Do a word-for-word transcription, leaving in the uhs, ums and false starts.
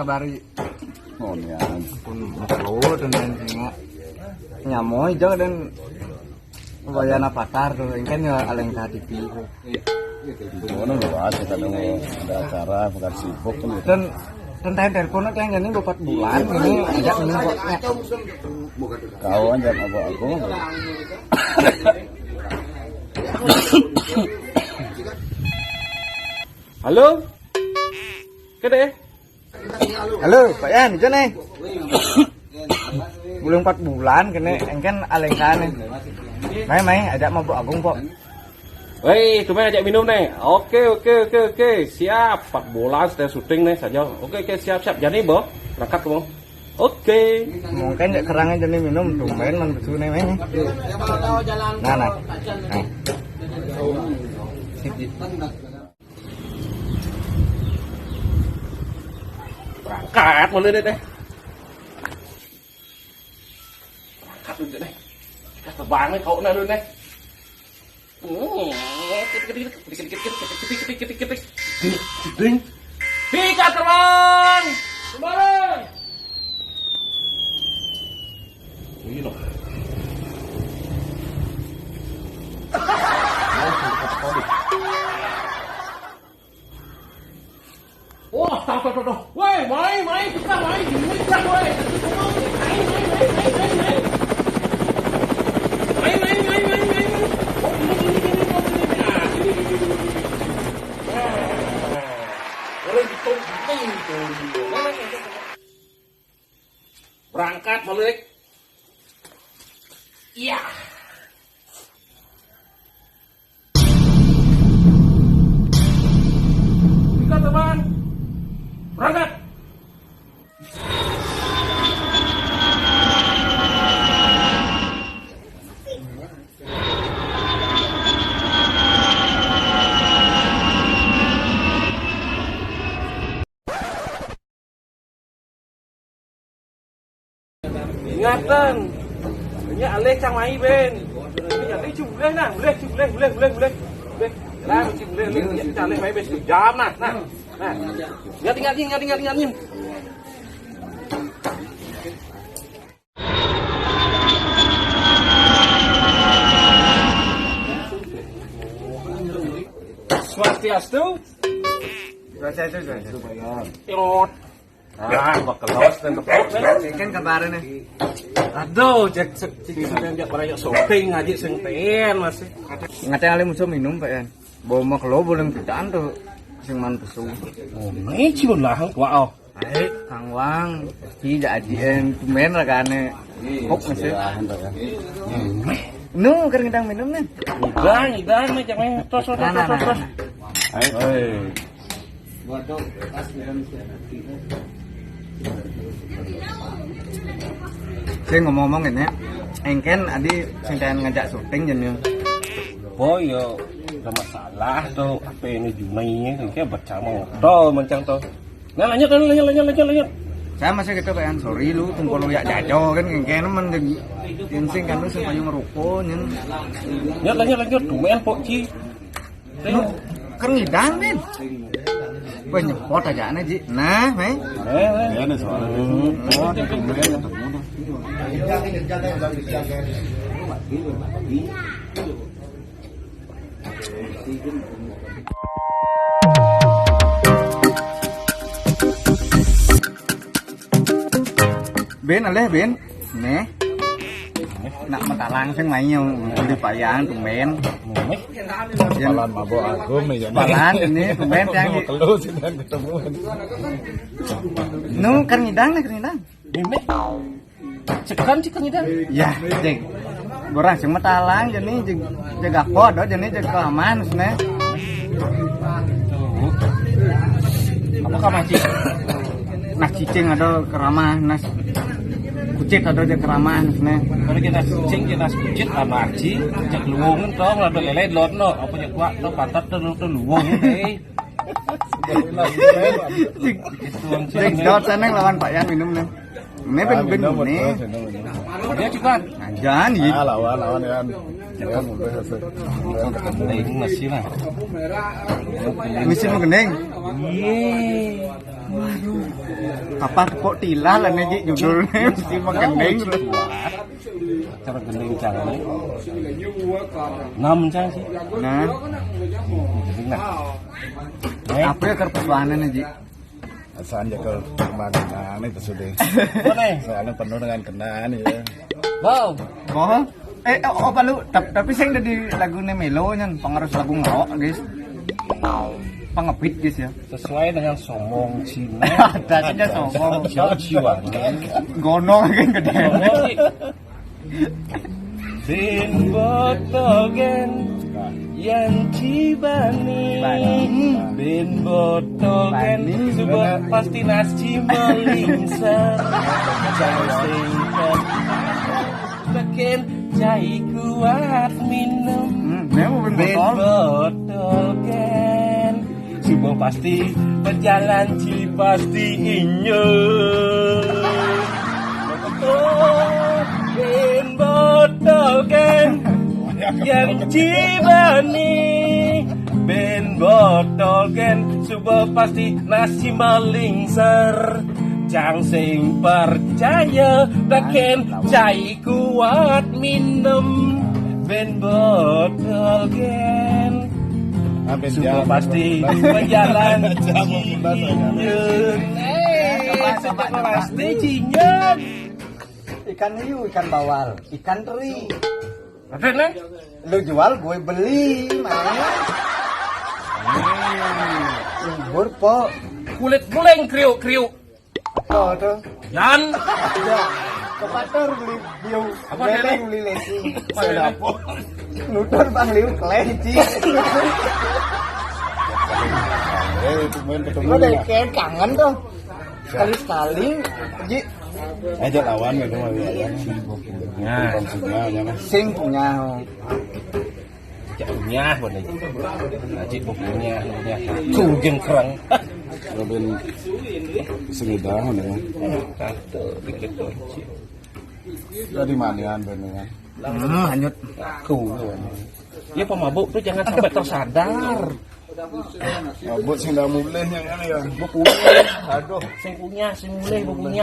Kabari. Oh, ya. Pun maklo dan lain-lainnya. Nyamoi jo dan wayana patar tuh, engken ya aleng ka T V tuh. Ono luas ya, kadang ada acara, bukan sibuk kan gitu. Dan dan tayang telepon kan ini empat bulan ini ajak ini kok. Kau aja apa aku. Halo? Kede? Halo, Pak Yan, itu nih. Belum empat bulan kene, engken aleng ka nih. Mai, mai, ajak mabok agung, Pok. Woi, tumben ajak minum nih. Oke, oke, oke, oke. Siap. Empat bulan saya syuting nih saja. Oke, oke, siap, siap. Jadi, Bo, berangkat kamu. Oke. Mungkin cek kerangnya jadi minum, tumben man besu nih, Meng. Nah, nah. Nah. Berangkat mulai deh, deh. Berangkat dulu deh. Kita terbang nih, kau nah dulu deh. Hmm, dikit, dikit, dikit, dikit, dikit, dikit, dikit, dikit. Ding, ding. Ding. Dika terbang. Terbang. Ini loh. Wah, tahu, tahu, tahu, tahu. Woi, mai, mai, kita mai, ini kita, woi. Mai, mai, mai, mai, mai, mai. Mai, mai, mai, mai, mai, mai. Oh, ini, ini, ini, ini, ini. Ah, ini, ini, ini, ini. Ah. Orang itu, ini itu. Berangkat balik. Iya. Tiga teman. Berangkat. Ingatan. Ini alih cang mai ben. Ini alih cing boleh nah, boleh, cing boleh, boleh, boleh, boleh. Boleh. Lah, cing boleh, boleh. Ini alih mai ben sejam nah. Nah. Nah. Ingat, ingat, ingat, ingat, ingat, ingat. Swastiastu. Swastiastu, swastiastu. Irot. Ah, bakal lawas dan tepuk. Kan kabarnya nih. Aduh, cek cek cek sampean jak baraya shopping aja sing pen masih. Ngateh alih musuh minum, Pak Yan. Bawa mak lo boleh pitaan tuh sing man pesu. Oh, ini sih lah, wah. Ayo, Kang Wang, ki ja ajieun tumben ragane. Kok masih? Nu keur ngidang minum nih. Ngidang, ngidang nih, jangan tos, tos, tos, tos, tos. Ayo. Sing ngomong-ngomong ini, engken adi sing pengen ngajak syuting jeneng. Boy, yo, ada masalah tuh, apa ini Junai ini, kayak baca motor, mancang tuh. Nah, lanjut, lanjut, lanjut, lanjut, lanjut, lanjut. Saya masih gitu, Pak Yan. Sorry lu, tunggu lu ya jajo kan, kayak nemen jadi insing kan lu sing payu ngerokok nyen. Lanjut, lanjut, lanjut. Tumben, Pok Ci. Lu kan ngidang, Din. Gue nyepot aja aneh, Ji. Nah, Meng. Eh, eh. Ya, ada suara. Hmm. Oh, ada tumben, ada tumben. Ben, aleh, Ben. Nih. Nak matalang sing main yang di payang, tumben. Nih. Yang malam mabok agung nih, ya. Palan ini, tumben, yang di- Telu sih, dan ketemu. Nu, keur ngidang nih, keur ngidang. Mimik. Cekan, cekan ngidang. Ya, Jeng. Borang sing matalang, jadi jeg, jeg apa ada, jadi jeg kelamaan, sini. Apa kamar, Ci? Nah, cicing ada keramah, nah, kucit ada jeg keramah, sini. Kalau kita cicing, kita kucit, kamar, Ci, cek luwung, tong, ada lele, lot, no. Apa cek kuat, no, pantat, no, no, luwung, eh. Cek, cek, dot, sana lawan Pak Yan minum, nih. Ini ben ben ini. Dia juga. Anjan, iya. Ah, lawan, lawan, ya. Ya, mulai, ya. Ini masih lah. Mesin mau gendeng. Iya. Apa kok tilah lah nih, Ji, judulnya mesti menggending terus. Cara gending caranya. Enam cang sih. Nah, gending nah. Apa ya kerpesuanan nih, Ji? Asal aja kalau kemana, nah, ini tuh sudah. Mana? Soalnya penuh dengan kenaan ya. Wow. Bohong. Eh, oh, apa lu? Tap- tapi sing dari lagu Nemelo nyan pengarus lagu ngawak, guys. Pengepit, guys, ya. Sesuai dengan somong Cina. Ada aja somong. Siapa jiwa? Gonong kan gede. Somong sih. Bin botol gen yang cibani. Bani. Bin botol gen Bani. Suba pasti nasi melingsa. Jangan singkat. Bikin cai kuat minum. Hmm, dia mau bin Bin botol. Botol gen. Suba pasti berjalan ci pasti inyo. Bin botol gen yang cibani. Bin botol gen suba pasti nasi melingser. Cang sing percaya teken cai kuat minum. Bin botol gen. Suba pasti berjalan. Cinyun. Eh, suba pasti cinyun. Ikan hiu, ikan bawal, ikan teri. Ada nih? Lu jual, gue beli, mana? Libur, po. Kulit beling kriuk-kriuk. Apa tuh? Yan. Ya. Ke pasar beli biu. Apa Beli, dia? Beli lesi. Apa dia? Nutur Bang Liu kelenci. Eh, itu main ketemu. Gue dari kayak kangen tuh. Sekali-sekali, Ji. Aja lawan gitu mah ya. Nah. Sing punya. Cak punya mana? Aji punya, punya. Tuh jengkrang. Robin sing dah mana ya? Satu dikit tuh. Dari mana ya? Hmm, hanyut. Tuh. Ya pemabuk tuh jangan sampai tersadar. Mabuk sing dah mulai yang mana ya? Buku. Aduh, sing punya, sing mulai bukunya.